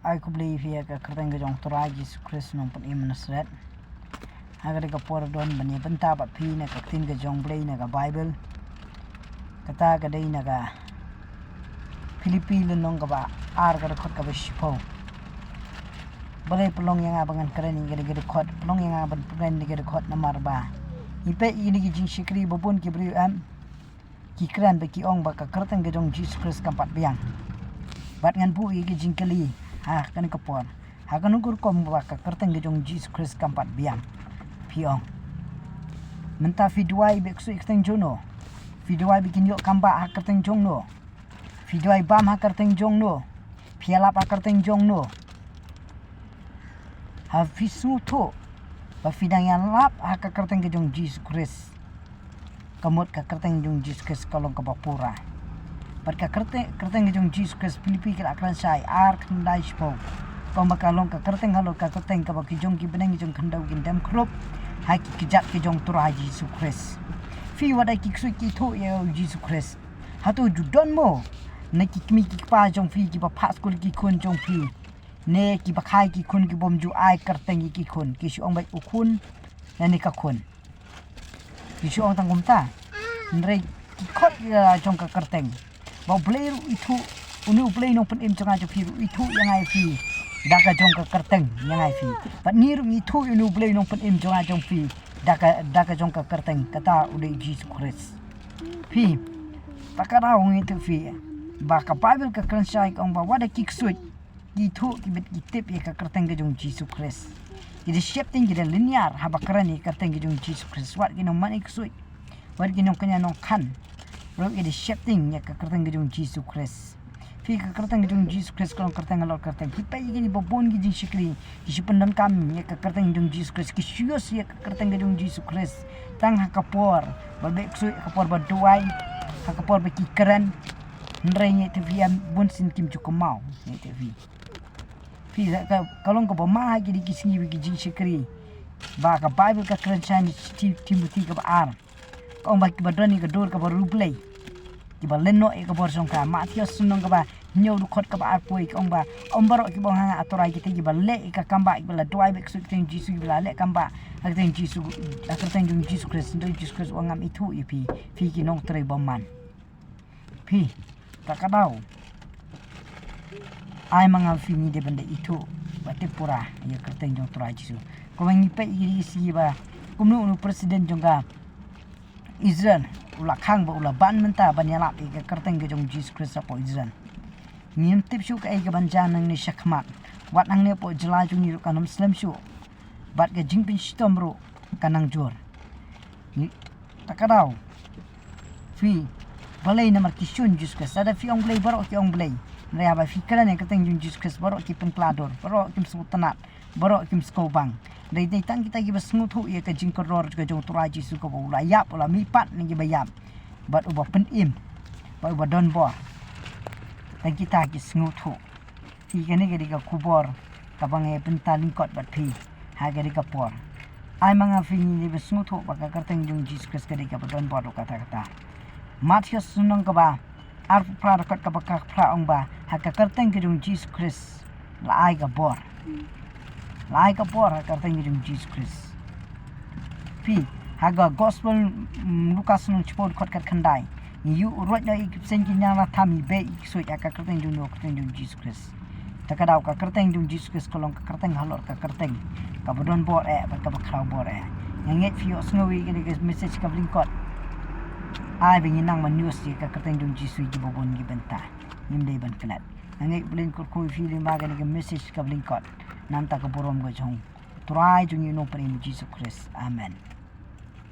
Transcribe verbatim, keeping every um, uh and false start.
Ai khublei ïa phi ha ka kyrteng ka jong u Trai Jisu Khrist u nongpynim Nasaret. Ha kane ka por don ban ïa bynta bad phi na ka ktien ka jong u Blei na ka Baibl. Kata ka dei na ka Philippi lynnong kaba ar ka dkhot kaba shiphew. Balei pynlong ïa nga ba ngan kren ïa kane ka dkhot, pynlong ïa nga ban kren ïa kane ka dkhot namar ba ngi peit ïa kine ki jingshakri ba bun ki briew em. Ki kren bad ki ong ba ka kyrteng ka jong u Jisu Khrist kam pat biang. Bad ngan buh ïa ki jingkylli ha kane ka por. Ha kano ka rukom ba ka kyrteng ka jong u Jisu Khrist kam pat biang? Phi ong. Mynta phi duwai ba ksuid kyrteng jong no. Phi duwai ba kin ïoh kam ba ha kyrteng jong no. Phi duwai bam ha kyrteng jong no. Phi ïalap ha kyrteng jong no. Ha phi sngewthuh ba phi dang ïalap ha ka kyrteng ka jong u Jisu Khrist. Ka mut ka kyrteng jong u Jisu Khrist ka long kaba pura. Bad ka kyrteng, kyrteng ka jong u Jisu Khrist, Philippi ka la kren shai ar khyndai shiphew. Kumba ka long ka kyrteng halor ka kyrteng kaba ki jong ki bneng ki jong khyndew kin dem khrup ha ki kjat ki jong u Trai Jisu Khrist. Phi wat da ki ksuid ki thuh ïa u Jisu Khrist. Hato ju don mo na ki kmie ki kpa jong phi kiba phah skul ki khun jong phi, ne kiba kha ïa ki khun ki bym ju ai kyrteng ïa ki khun, ki shu ong ba u khun ne ka khun. Ki shu ong tang kumta. Hynrei ki khot ïa la jong ka kyrteng. Ba U Blei ruh u ithuh, une U Blei u nongpynim jong nga jong phi ruh u ithuh ïa nga ïa phi da ka jong ka kyrteng ïa nga ïa phi. Bad ngi ruh ngi ithuh ïa une U Blei u nongpynim jong nga jong phi da ka, da ka jong ka kyrteng, kata u dei u Jisu Khrist. Phi, ta ka daw ngi ithuh phi ba ka Baibl ka kren shai ka ong ba wat da ki ksuid ki thuh ki bit ki tip ïa ka kyrteng ka jong u Jisu Khrist. Ki da sheptieng, ki da lyniar haba kren ïa ka kyrteng ka jong u Jisu Khrist. Wat ki nongmane ksuid, wat ki nongkñia nongkhan ruh ki da sheptieng ïa ka kyrteng ka jong u Jisu Khrist. Phi, ka kyrteng ka jong u Jisu Khrist ka long kyrteng halor kyrteng. Phi peit ïa kine ba bun ki jingshakri ki shu pyndonkam ïa ka kyrteng ka jong u Jisu Khrist, ki shu use ïa ka kyrteng ka jong u Jisu Khrist tang ha ka por ba beh ksuid, ha ka por ba duwai, ha ka por ba ki kren. Hynrei ngi ithuh phi, em, bunsien kim ju kynmaw, ngi ithuh phi. Phi, ka, ka long kaba ma ha kine ki sngi ba ki jingshakri. Ba ka Baibl ka kren shai na Ti-, Timothi kaba ar. Ka ong ba kiba don ïa ka dur kaba riewblei, kiba len noh ïa ka bor jong ka. Mathaios lynnong kaba hynñiew dkhot kaba arphew ka ong ba, ym baroh kiba ong ha nga, A Trai, kita kiba leh ïa ka kam ba, kiba la duwai bad ksuid kyrteng Jisu, kiba la leh kam ba ha kyrteng Jisu, ha kyrteng jong u Jisu Khrist, hynrei u Jisu Khrist u ong, ngam ithuh ïa phi, phi ki nongtrei bymman. Phi, ta ka daw, ai ma nga phi ngi dei ban da ithuh bad tip pura ïa ka kyrteng jong u Trai Jisu. Kumba ngi peit ïa ki sngi ba kumno une u president jong ka Israel u la khang ba u la ban mynta ban ïalap ïa ka kyrteng ka jong u Jisu Khrist hapoh Israel. Ngim tip shuh kaei kaban jia nangne shakhmat. Wat hangne hapoh jylla jong ngi ruh kan ym slem shuh. Bad ka jingpynshitom ruh kan nang jur. Ngi, ta ka daw, phi, balei? Namar ki shun Jisu Khrist. Lada phi ong Blei, baroh ki ong Blei. Hynrei haba phi kren ïa ka kyrteng jong u Jisu Khrist, baroh ki pynkhlad dur, baroh kim sngewtynnat, baroh kim sngewbang. Dei, dei tang kita kiba sngewthuh ïa ka jingkyrkhu ka jong u Trai Jisu, kaba u la ïap, u la mihpat na kiba ïap, bad uba pynim, bad uba don bor. Tang kita ki sngewthuh. Phi, kane ka dei ka khubor kaba nga ïa bynta lyngkot bad phi ha kane ka por. Ai ma nga phi ngi dei ban sngewthuh ba ka kyrteng jong u Jisu Khrist ka dei kaba don bor ruh katta katta. Mathaios lynnong kaba arphew phra, dkhot kaba khatphra ong ba ha ka kyrteng ka jong u Jisu Khrist la ai ka bor. La ai ka bor ha ka kyrteng ka jong u Jisu Khrist. Phi, ha ka Gospel, mm, Lukas lynnong shiphew, dkhot khatkhyndai. Ngi ïohi ruh, ïa ki bseiñ kin ïalam, ngi beh ïa ki ksuid ha ka kyrteng jong u, kyrteng jong u Jisu Khrist. Ta ka daw, ka kyrteng jong u Jisu Khrist ka long ka kyrteng halor ka kyrteng, kaba don bor eh bad kaba khraw bor eh. Nga ngeit phi ïohsngew ïa kane ka message kaba lyngkot. Ai ba ngin nang mad news ïa ka kyrteng jong u Jisu ïa kiba bun ki bynta. Ngim dei ban klet. Nga ngeit ba U Blei un kyrkhu ïa phi lyngba kane ka message kaba lyngkot. Na ka bynta ka burom ka jong u Trai jong ngi u Nongpynim Jisu Khrist. Amen.